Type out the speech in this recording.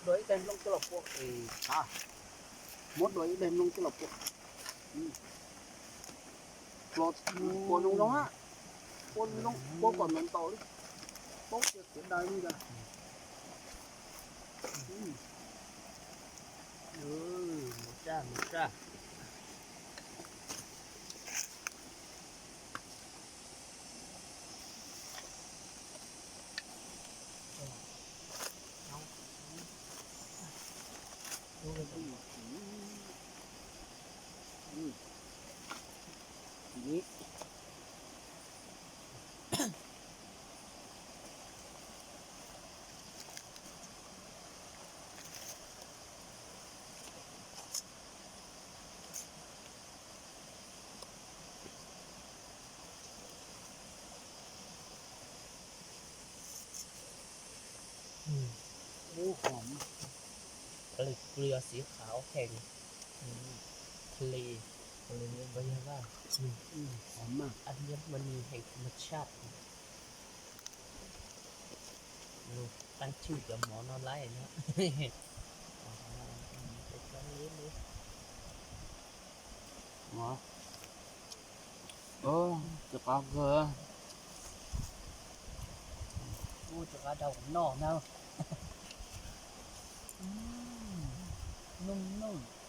Dua ib daig nplooj coj los pua, muab dua ib daig nplooj coj los pua. Pua zoo zoo, pua kom ntau ntau li, paub tias tiav dais li ntawd. Mus tsa, mus tsa. Ub, hom, ทะเลเกลือสีขาวแห่ง ทะเล ทะเล พะเยา อัญมณีแห่งธรรมชาติ ตั้งชื่อ cov mov no lawm no. Ub, cov qab kawg. Ub, cov qab rau noj na. Noj noj.